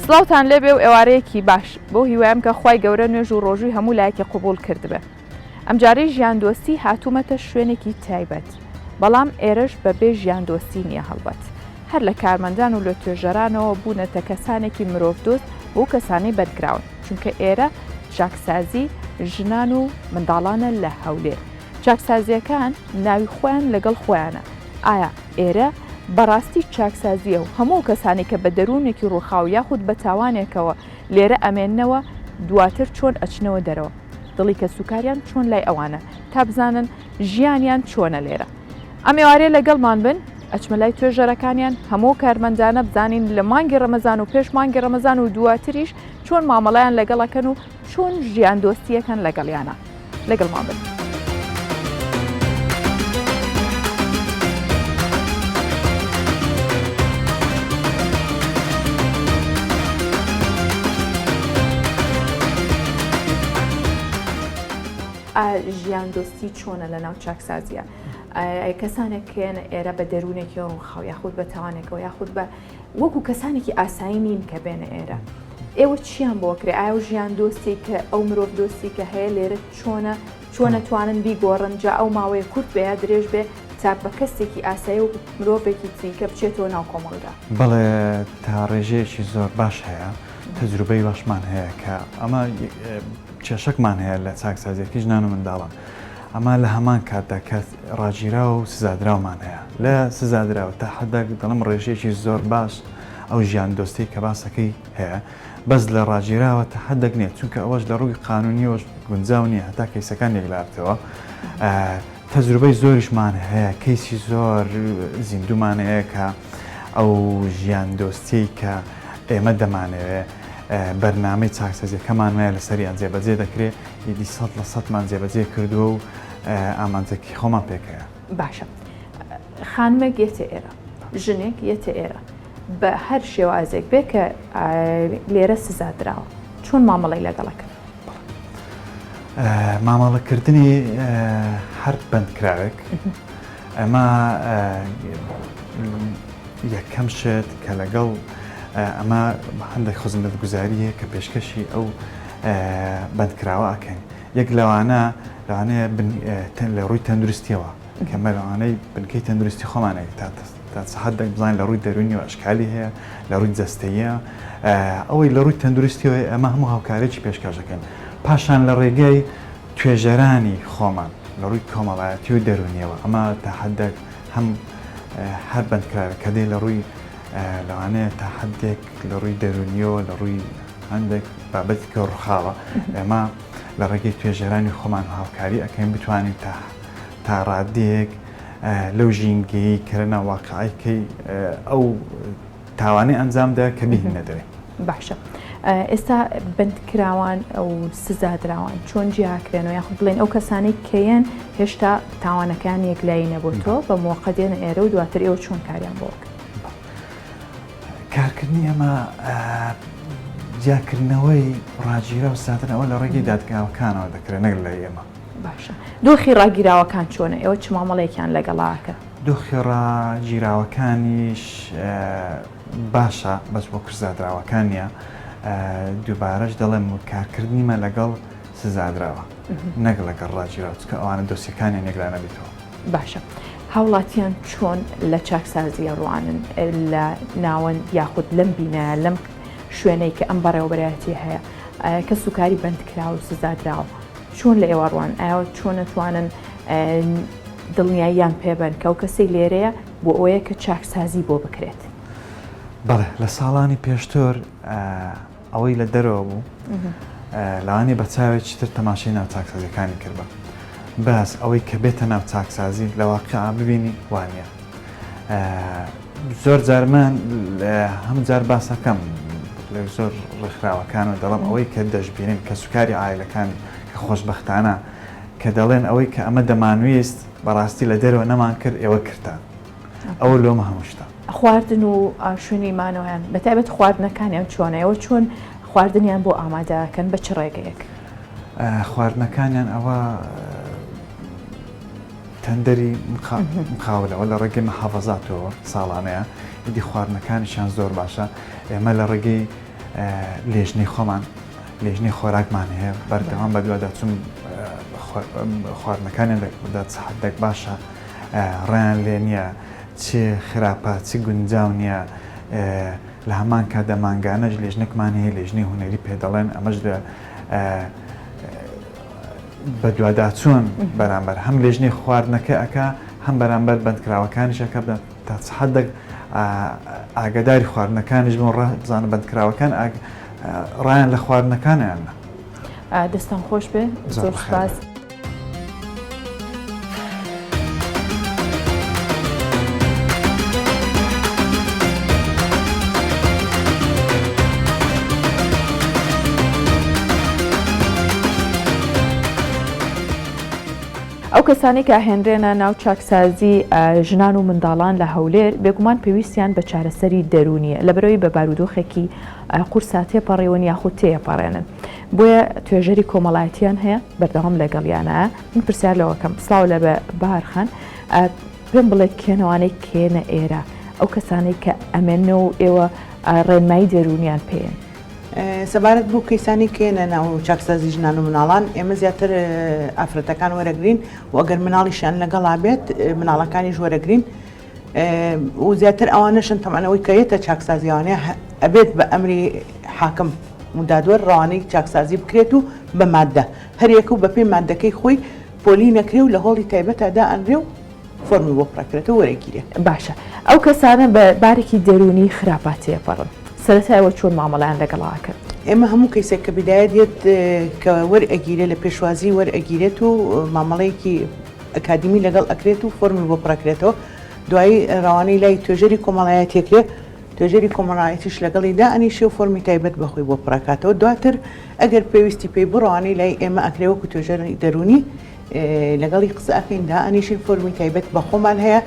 سڵاوتان لێبێ و ئێوارەیەکی باش بەو هیوایەم کە خوای گەورە نوێژ و ڕۆژووی هەموو لایەکی قبوڵ کردبێ. ئەمجارەی ژیاندۆستی هاتوومەتە شوێنێکی تایبەت، بەڵام ئێرەش بە بێ ژیاندۆستی نییە هەڵبەت هەر لە کارمەندان و لە توێژەرانەوە بوونەتە کەسانێکی مرۆڤدۆست بۆ کەسانەی بەندکراون، چونکە ئێرە چاکسازی ژنان و منداڵانە لە هەولێر. چاکسازییەکان ناوی خۆیان لەگەڵ خۆیانە، ئایا ئێرە بەڕاستی چاکسازییە و هەموو ئەو کەسانەی کە بە دەروونێکی ڕووخاو یاخود بە تاوانێکەوە لێرە ئەمێننەوە دواتر چۆن ئەچنەوە دەرەوە؟ دڵی کەسوکاریان چۆن لای ئەوانە تا بزانن ژیانیان چۆنە لێرە؟ ئەم ئێوارەیە لەگەڵمان بن ئەچمە لای توێژەرەکانیان هەموو کارمەندانە بزانین لە مانگی ڕەمەزان و پێش مانگی ڕەمەزان و دواتریش چۆن مامەڵەیان لەگەڵەکەن و چۆن ژیان دۆستیەکەن لەگەڵیانە لەگەڵمان بن. ژیان دۆستی چۆنە لە ناو چاکسازیە کەسانێک کێنە ئێرە بە دەروونێکی ڕووخاو یاخود بە تاوانێکەوە یاخود بە وەکو کەسانێکی ئاسایی نین کە بێنە ئێرە ئێوە چیان بۆ کرێ ئایا ژیان دۆستی کە ئەو مرۆڤ دۆستی کە هەیە لێرە چۆنە چۆنە توانن بیگۆڕن جا ئەو ماوەیە کورت بێ یا درێژ بێ تا بە کەسێکی ئاسایی و مرۆڤێکی تریکە بچێتەوە ناو کۆمەڵگا؟ بەڵێ تا ڕێژەیەکی زۆر باش هەیە تەجروبەی واشمان هەیە کە ئەمە کێشەکمان هەیە لە چاکسازیەکەی ژنان و منداڵان ئەمە لە هەمان کاتدا کە ڕاگیراو و سزادراومان هەیە لە سزادراو تا حدێک دەڵم ڕێژەیەکی زۆر باش ئەو ژیان دۆستی کە باسەکەی هەیە بەس لە ڕاگیراوە تا حدێک نییە چونکە ئەوەش لە ڕووی قانونیەوەش گونجاو نییە هەتا کەیسەکان یەکلابتەوە تەجروبەی زۆریشمان هەیە کەیسی زۆر زیندومان هەیە کە ئەو ژیان دۆستیەی کە ئێمە دەمانەوێ بەرنامەی چاکسازیەکەمان وایە لەسەریان جێبەجێ دەکرێ ئیدی سەد لە سەدمان جێبەجێ کردووە و ئامانجەکی خۆمان پێکەیە. باشە خانمێک یەتە ئێرە ژنێک یەتە ئێرە بە هەر شێوازێک بێ کە لێرە سزا دراوە چۆن مامەڵەی لەگەڵەکەن؟ مامەڵەکردنی هەر بەندکراوێک ئەمە یەکەم شت کە لەگەڵ ئەمە هەندێک خزمەتگوزاری هەیە کە پێشکەشی ئەو بەندکراوە ئەکەین یەک لەوانە لەوانەیە لە ڕووی تەندروستیەوە کە مەلەوانەی بنکەی تەندروستی خۆمانێک تا تا چ حدێک بزانین لە ڕووی دەروونیەوە ئەشکالی هەیە لە ڕووی جەستەیە ئەوەی لە ڕووی تەندروستیەوە ئەمە هەموو هاوکارێکی پێشکەش دەکەن پاشان لە ڕێگەی توێژەرانی خۆمان لە ڕووی کۆمەڵایەتی و دەروونیەوە ئەمە تا حدێک هەم هەر بەندکراوێک کە دێ لە ڕووی لەوانەیە تا حدێک لە ڕووی دەروونیەوە لە ڕووی هەندێک بابەتی کە ڕووخاوە ئێمە لە ڕێگەی توێژەرانی خۆمان هاوکاری ئەەکەین بتوانین تا تا ڕادەیەک لەو ژینگەیەی کە لەناو واقعەکەی ئەو تاوانەی ئەنجامدا کە بهینە دەرێ. باشە ئێستا بەندکراوان و سزادراوان چۆن جیاکرێنەوە یاخود بڵێن ئەو کەسانەی کەیەن هێشتا تاوانەکان یەکلایی نەبووتەوە بە موقت دێنە ئێرە و دواتر ئێوە چۆن کاریان بۆ کارکردنی ئەمە جیاکردنەوەی ڕاگیرا و ساتن ئەوە لە ڕێگەی دادگاوەکانەوە دەکرێت نەک لای ئێمە. باشە دۆخی ڕاگیراوەکان چۆنە ئێوە چ مامەڵەیەکیان لەگەڵا ئەکەن؟ دۆخی ڕاگیراوەکانیش باشە بەس وەکو سزادراوەکان نییە دووبارەش دەڵێم کارکردنیمە لەگەڵ سزادراوە نەک لەگەڵ ڕاگیراو چونکە ئەوانە دۆسیەکانیان یەکلا نەبێتەوە. باشە هاوڵاتیان چۆن لە چاکسازی ئەڕوانن لە ناوەند یاخود لەم بینایە لەم شوێنەی کە ئەم بەڕێوەبەرایەتی هەیە کەسوکاری بەندکراو و سزادراو چۆن لە ئێوە ڕوان ئایا چۆن ئەتوانن دڵنیاییان پێبەن کە ئەو کەسەی لێرەیە بۆ ئەوەیە کە چاکسازی بۆ بکرێت؟ بەڵێ لە ساڵانی پێشتر ئەوەی لە دەرەوە بوو لەوانەیە بە چاوێکی تر تەماشای ناو چاکسازیەکانی کردبا بەس ئەوەی کە بێتە ناو چاکسازی لە واقع ببینی وانە زۆر جار من هەم جار باسەکەم لە زۆر ڕێکخراوەکان و دەڵم ئەوەی کە دەشبینن کە سوکاری عایلەکان کە خۆشببختانە کە دەڵێن ئەوەی کە ئەمە دەمانویست بەڕاستی لە دەرەوە نەمان کرد ئێوە کردتان ئەوە لۆمە هەموو شتە. خواردن و شوێنی مانەوەیان بە تایبەت خواردنەکانیان چۆنە ئێوە چۆن خواردنیان بۆ ئامادە ئەکەن بە چ ڕێگەیەک؟ خواردنەکانیان ئەوە تەندەری مقاولەوە لە ڕێگەی محافەزاتەوە ساڵانەیە ئیدی خواردنەکانیشیان زۆر باشە ئێمە لە ڕێگەی. لێژنەی خۆمان لێژنەی خۆراکمان هەیە بەردەوام بەدواداچوون خواردنەکانیان دەکات چ حدێک باشە ڕێیان لێ نییە چ خراپە چ گونجاو نییە لە هەمان کاتدا مانگانەش لێژنەکمان هەیە لێژنەی هونەری پێ دەڵێن ئەمەش لە بەدواداچوون بەرامبەر هەم لێژنەی خواردنەکە ئەکا هەم بەرامبەر بەندکراوەکانیش ئەکا تا چ حدێک ئاگاداری خواردنەکانیش بن بزانە بەندکراوەکان ڕایان لە خواردنەکانیان نا. دەستان خۆش بێ زۆر سوپاس. ئەو کەسانەی کە ئەهێنرێنە ناو چاکسازی ژنان و منداڵان لە هەولێر بێگومان پێویستیان بە چارەسەری دەروونیە لەبەرئەوەی بە بارودۆخێکی قورسا تێپەڕیون یاخود تێیەپەڕێنن بۆیە توێژەری کۆمەڵایەتیان هەیە بەردەوام لەگەڵیانە من پرسیار لەوەکەم سڵاو لە بەهار خان پێم بڵێ کێنەوانەی کێنە ئێرە ئەو کەسانەی کە ئەمێنەوە و ئێوە ڕێنمایی دەروونیان پێن سەبارەت بەو کەیسانەی کە یەنە ناو چاکسازی ژنان و مناڵان، ئێمە زیاتر ئافرەتەکان وەرەگرین و ئەگەر مناڵیشیان لەگەڵا بێت مناڵەکانیش وەرەگرین و زیاتر ئەوانەشن تەبعەن ئەوەی کە یەتە چاکسازی ئەوانەیە ئەبێت بە ئەمری حاکم و دادوەر ڕەوانەی چاکسازی بکرێت و بە ماددە هەریەکە و بەپێی ماددەکەی خۆی پۆلی نەکرێ و لە هۆڵی تایبەتا دائەنرێ و فۆرمی بۆ پڕەکرێتەوە وەرەگیرێ. باشە ئەو کەسانە بە بارێکی دەروونی خراپا تێپەڕن سەرەتا ئێوە چۆن مامەڵەیان لەگەڵا ئەکەن؟ ئێمە هەموو کەیسێک کە بیدایەت یەت کە وەرئەگیرێ لە پێشوازی وەرئەگیرێت و مامەڵەیەکی ئەکادیمی لەگەڵ ئەکرێت و فۆرمی بۆ پڕەکرێتەوە دوایی ڕەوانەی لای توێژەری کۆمەڵایەتی ئەکرێ توێژەری کۆمەڵایەتیش لەگەڵی دائەنیشێ و فۆرمی تایبەت بە خۆی بۆ پڕەکاتەوە دواتر ئەگەر پێویستی پێی بوو ڕەوانەی لای ئێمە ئەکرێ وەکو توێژەری دەروونی لەگەڵی قسە ئەکەین دائەنیشین فۆرمی تایبەت بە خۆمان هەیە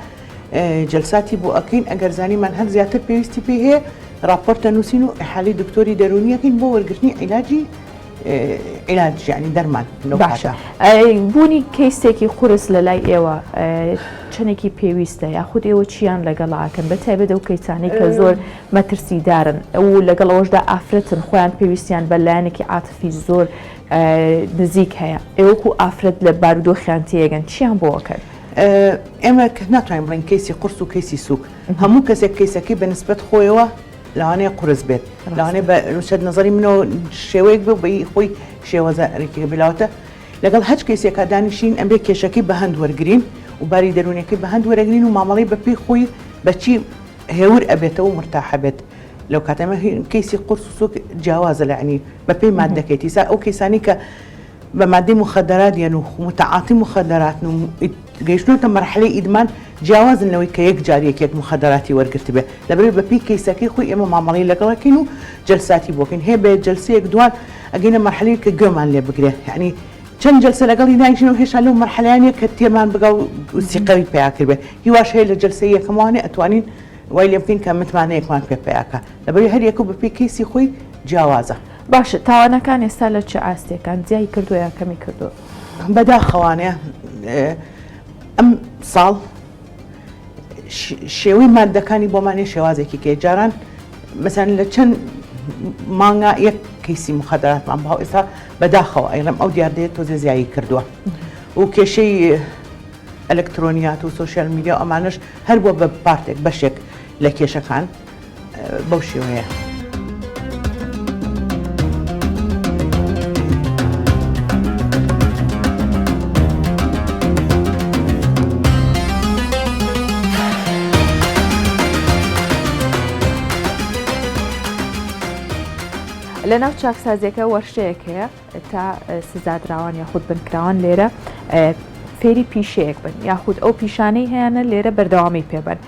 جەلساتی بۆ ئەکەین ئەگەر زانیمان هەر زیاتر پێویستی پێی هەیە راپۆرتە نووسین و ئیحالی دکتۆری دەروونیەکەین بۆ وەرگرتنی عیلاجی عیلاج یعنی دەرمان باشە بوونی کەیسێکی قورس لە لای ئێوە چەندێکی پێویستە یاخود ئێوە چیان لەگەڵ ئاکەن بە تایبەت ئەو کەیسانەی کە زۆر مەترسیدارن و لەگەڵ ئەوەشدا ئافرەتن خۆیان پێویستیان بە لایەنێکی عاتفی زۆر نزیک هەیە ئێوە وەکو ئافرەت لە بارودۆخیان تێگەن چیان بۆ ئەکەن؟ ئێمە ناتوانین بڵێین کەیسی قورس و کەیسی سووک هەموو کەسێک کەیسەکەی بە نسبەت خۆیەوە لەوانەیە قورس بێت لەوانەیە بە نووسەر نظری منەوە شێوەیەک بێ بە خۆی شێوەزارێکی بلاوتە لەگەڵ هەچ کەیسێکا دانیشین ئەبێ کێشەکەی بە هەند وەرگین و باری دەروونەکەی بە هەند وەرەگرین و مامەڵەی بەپێی خۆی بەچی هێور ئەبێتەوە و مرتاحە بێت لەو کاتە کەیسی قورس و سوک جیاوازە لە عنی بەپێی مادەکەیتی سا ئەو کەیسانی کە بە مادەی مخدرات یەن و متعاتی مخدراتن و گەیشتونەتە مەرحەلەی ئیدمان جیاوازن لەوەی کە یەک جار یەکێک مخدراتی وەرگرتبێ لەبەرئەوەی بەپێی کەیسەکەی خۆی ئێمە مامەڵەی لەگەڵەکەین و جەلساتی بۆکەین هەیە بە جەلسەیەک دوان ئەگەینە مەرحەلەیەک کە گوێمان لێ بگرێ یعنی چەند جەلسە لەگەڵی دانیشین و هێشتا لەو مەرحەلەیە نیە کە تێمان بگا و سیقەوی پیا کردبێ هیواش هەیە لە جەلسەی یەکەموانێ ئەتوانین وای لێ بکەین کە متمانەیەکمان پێ پەیا کا لەبەرئەوەی هەر یەکە و بەپێی کەیسی خۆی جیاوازە. باشە تاوانەکان ئێستا لە چ ئاستێکان؟ زیای کردووە یا کەمی کردووە؟ بەداخەوانە ئەم ساڵ شێوەی مادەکانی بۆمانێ شێوازێکی کێ جاران مەسەن لە چەند مانگا یەک کەیسی مخدراتمان باو ئێستا بەداخەوە ئەیڵێم ئەو دیاردەیە تۆزێ زیایی کردووە و کێشەی ئەلکترۆنیات و سۆشیال میدیا و ئەمانەش هەر بووە بە پارتێک بەشێک لە کێشەکان بەو شێوەیە. لەناو چاکسازیەکە وەرشەیەک هەیە تا سزادراوان یاخود بنکراوان لێرە فێری پیشەیەک بن یاخود ئەو پیشانەی هەیەە لێرە بەردەوامی پێبن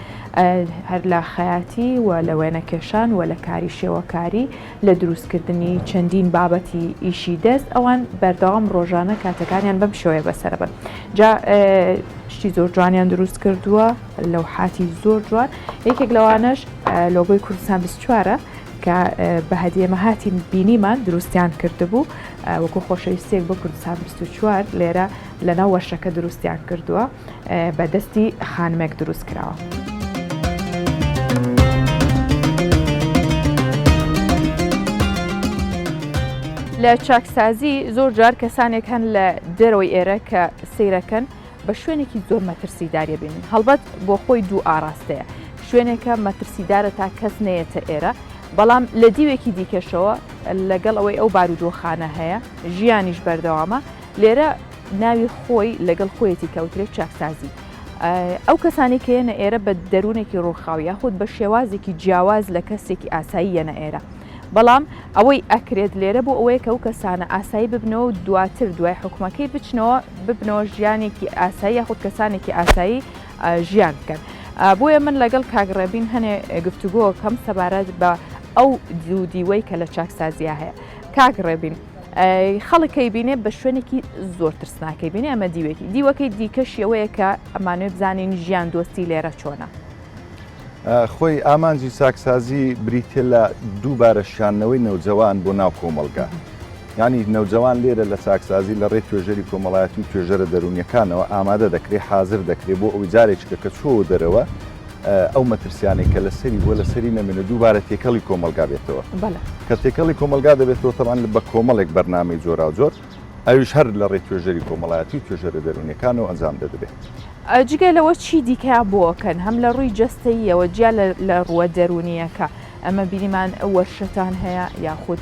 هەر لە خەیاتی و لە وێنەکێشان و لە کاری شێوەکاری لە دروستکردنی چەندین بابەتی ئیشی دەست ئەوان بەردەوام ڕۆژانە کاتەکانیان بەم شێوەیە بەسەر بن جا شتی زۆر جوانیان دروست کردووە لەوحاتی زۆر جوان یەکێک لەوانەش لۆگۆی کوردستان 24 کە بە هەدیەمە هاتین بینیمان دروستیان کردبوو وەکو خۆشەویستیەک بۆ کوردستان 24 لێرە لەناو وەرشەکە دروستیان کردووە بە دەستی خانمێک دروست کراوە. لە چاکسازی زۆر جار کەسانێک هەن لە دەرەوەی ئێرە کە سەیرەکەن بە شوێنێکی زۆر مەترسیداریە بینن هەڵبەت بۆ خۆی دوو ئاراستەیە شوێنێکە مەترسیدارە تا کەس نەیەتە ئێرە بەڵام لە دیوێکی دیکەشەوە لەگەڵ ئەوەی ئەو بارودۆخانە هەیە ژیانیش بەردەوامە لێرە ناوی خۆی لەگەڵ خۆیەتی کەوترێت چاکسازی ئەو کەسانی کە یەنە ئێرە بە دەروونێکی ڕووخاو یاخود بە شێوازێکی جیاواز لە کەسێکی ئاسایی یەنە ئێرە بەڵام ئەوەی ئەکرێت لێرە بۆ ئەوەیە کە ئەو کەسانە ئاسایی ببنەوە و دواتر دوای حکومەکەی بچنەوە ببنەوە ژیانێکی ئاسایی یاخود کەسانێکی ئاسایی ژیان بکەن بۆیە من لەگەڵ کاک ڕێبین هەنێ گفتوگۆکەم سەبارەت بە ئەو دوو دیوەی کە لە چاکسازیا هەیە کاک ڕێبین خەڵک کەی بینێ بە شوێنێکی زۆر ترسناکەی بینێ ئەمە دیوێکی دیوەکەی دیکەشیەوەیە کە ئەمانوێ بزانین ژیان دۆستی لێرە چۆنە. خۆی ئامانجی چاکسازی بریتیە لە دووبارە شیاندنەوەی نەوجەوان بۆ ناو کۆمەڵگا. یانی نەوجەوان لێرە لە چاکسازی لە ڕێی توێژەری کۆمەڵایەتی و توێژەرە دەروونیەکانەوە ئامادە دەکرێ، حازر دەکرێ بۆ ئەوەی جارێکیکە کە چۆوە دەرەوە ئەو مەترسیانەی کە لەسەری بووە لەسەری نەمێنێ دووبارە تێکەڵی کۆمەڵگا بێتەوە. کە تێکەڵی کۆمەڵگا دەبێتەوە تەبعەن بە کۆمەڵێک بەرنامەی جۆراوجۆر ئەویش هەر لە ڕێی توێژەری کۆمەڵایەتی و توێژەرە دەروونیەکانەوە ئەنجام دەدرێ. جگە لەوە چی دیکەیان بۆ ئەکەن هەم لە ڕووی جەستەییەوە جیا لە ڕووە دەروونییەکە ئەمە بینیمان وەرشەتان هەیە یاخود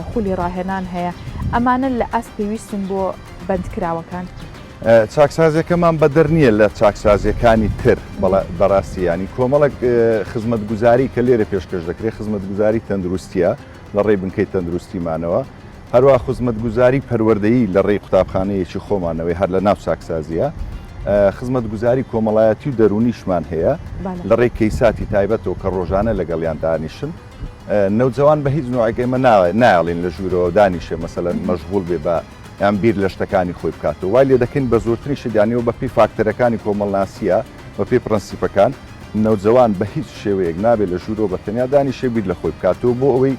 خولی ڕاهێنان هەیە ئەمانە لە ئاست پێویستن بۆ بەندکراوەکان؟ چاکسازیەکەمان بەدەر نییە لە چاکسازیەکانی تر بەڕاستی ینی کۆمەڵێک خزمەتگوزاری کە لێرە پێشکەش دەکرێت خزمەتگوزاری تەندروستیە لە ڕێی بنکەی تەندروستیمانەوە هەروەها خزمەتگوزاری پەروەردەیی لە ڕێی قوتابخانەیەکی خۆمانەوەی هەر لە ناو چاکسازیە خزمەتگوزاری کۆمەڵایەتی و دەروونیشمان هەیە لە ڕێی کەیساتی تایبەتەوە کە ڕۆژانە لەگەڵیان دانیشن نەوجەوان بە هیچ نوعێک ئێمە نایەڵین لە ژوورەوە دانیشێ مەسەلەن مەشغوڵ بێ بە یان بیر لە شتەکانی خۆی بکاتەوە وای لێ دەکەین بە زۆرترین شت یانەوە بە پێی فاکتەرەکانی کۆمەڵناسیە بە پێی پرەنسیپەکان نەوجەوان بە هیچ شێوەیەک نابێت لە ژوورەوە بە تەنیا دانیشێ بیر لە خۆی بکاتەوە بۆ ئەوەی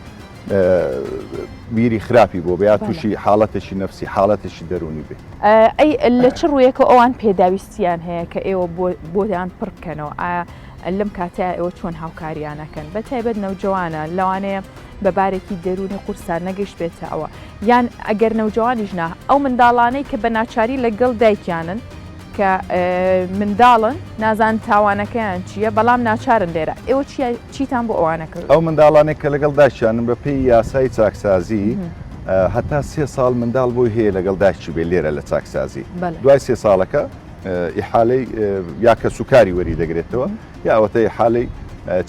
بیری خراپی بۆ بێ یا تووشی حاڵەتێکی نەفسی حاڵەتێکی دەروونی بێ. ئەی لە چ ڕوویەکەوە ئەوان پێداویستیان هەیە کە ئێوە بۆیان پڕ بکەنەوە؟ ئایا لەم کاتەیا ئێوە چۆن هاوکاریان ئەکەن؟ بە تایبەت نەوجەوانە لەوانەیە بە بارێکی دەروونی قورسا نەگەیشتبێتە ئەوە یان ئەگەر نەوجەوانیش نا ئەو منداڵانەی کە بە ناچاری لەگەڵ دایکیانن کە منداڵن نازان تاوانەکەیان چییە بەڵام ناچارن لێرە ئێوە چیتان بۆ ئەوانە کرد؟ ئەو منداڵانەی کە لەگەڵ دایکیانن بە پێی یاسای چاکسازی هەتا سێ ساڵ منداڵ بۆی هەیە لەگەڵ دایکی بێ لێرە لە چاکسازی دوای سێ ساڵەکە ئیحالەی یا کەسوکاری وەری دەگرێتەوە یا ئەوەتە ئیحالەی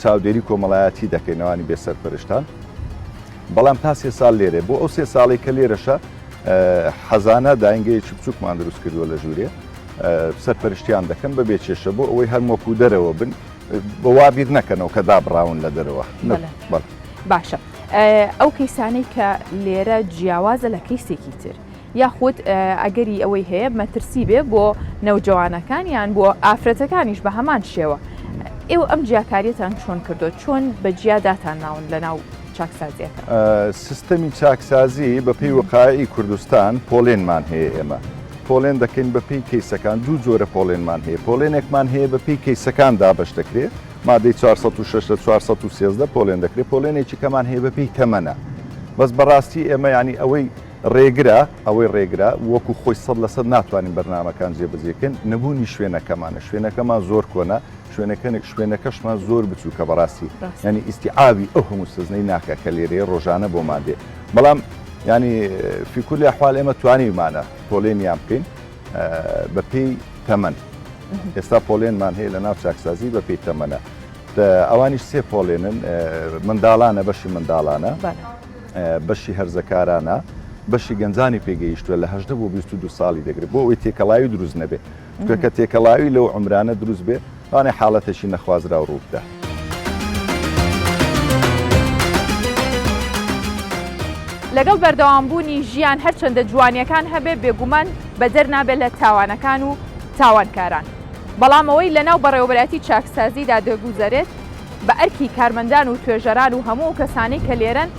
چاودێری کۆمەڵایەتی دەکەینەوانی بێ سەرپەرشتان بەڵام تا سێ ساڵ لێرێ بۆ ئەو سێ ساڵی کە لێرەشە حەزانە داینگەیەکی بچووکمان دروست کردووە لە ژوورێ سەرپەرشتیان دەکەن بە بێ کێشە بۆ ئەوەی هەر وەکو دەرەوە بن وا بیر نەکەنەوە کە دابڕاون لە دەرەوە. باشە ئەو کەیسانەی کە لێرە جیاوازە لە کەیسێکی تر یاخود ئەگەری ئەوەی هەیە مەترسی بێ بۆ نەوجەوانەکان یان بۆ ئافرەتەکانیش بە هەمان شێوە ئێوە ئەم جیاکاریەتان چۆن کردو چۆن بە جیا داتان ناون لە ناو چاکسازیەکە؟ سیستەمی چاکسازی بە پێی وەقائیعی کوردستان پۆلێنمان هەیە ئێمە پۆلێن دەکەین بە پێی کەیسەکان دوو جۆرە پۆلێنمان هەیە پۆلێنێکمان هەیە بە پێی کەیسەکان دابەش دەکرێت مادەی 406 لە 413 پۆلێن دەکرێت پۆلێنێکی کەمان هەیە بە پێی تەمەنە بەس بەڕاستی ئێمە ینی ئەوەی ڕێگرە ئەوەی ڕێگرە وەکو خۆی سەد لە سەد ناتوانین بەرنامەکان جێبەجێکەین نەبوونی شوێنەکەمانە شوێنەکەمان زۆر کۆنە شوێنەکە شوێنەکەشمان زۆر بچووکە بەڕاستی ینی ئیسیعاوی ئەو هەموو سزنەی ناکە کە لێرەیە ڕۆژانە بۆمان دێ بەڵام ینی فیکول یاحوال ئێمە توانیمانە پۆلێنیان بکەین بە پێی تەمەن ئێستا پۆلێنمان هەیە لە ناو چاکسازی بە پێی تەمەنە ئەوانیش سێ پۆلێنن منداڵانە بەشی منداڵانە بەشی هەرزەکارانە بەشی گەنجانی پێگەیشتووە لە هەدە بۆ 22 ساڵی دەگرێت بۆ ئەوەی تێکەڵاوی دروست نەبێت چونکە کە تێکەڵاوی لەو عومرانە دروست بێ لەوانەیە حاڵەتێکی نەخوازراو ڕوو بدا. لەگەڵ بەردەوامبوونی ژیان هەرچەندە جوانیەکان هەبێ بێگومان بەدەر نابێت لە تاوانەکان و تاوانکاران بەڵام ئەوەی لەناو بەڕێوەبەرایەتی چاکسازیدا دەگوزەرێت بە ئەرکی کارمەندان و توێژەران و هەموو ئەو کەسانەی کە لێرەن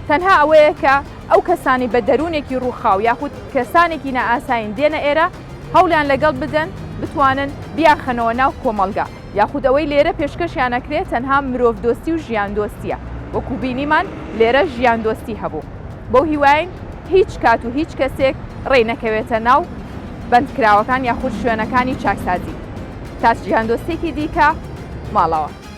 تەنها ئەوەیە کە ئەو کەسانەی بە دەروونێکی ڕووخاو یاخود کەسانێکی نائاسایین دێنە ئێرە هەوڵیان لەگەڵ بدەن بتوانن بیانخەنەوە ناو کۆمەڵگا یاخود ئەوەی لێرە پێشکەشیان ئەکرێت تەنها مرۆڤدۆستی و ژیاندۆستیە وەکو بینیمان لێرە ژیاندۆستی هەبوو بەو هیواین. هیچ کات و هیچ کەسێک ڕێی نەکەوێتە ناو بەندکراوەکان یاخود شوێنەکانی چاکسازی. تا ژیاندۆستێکی دیکە، ماڵەوە.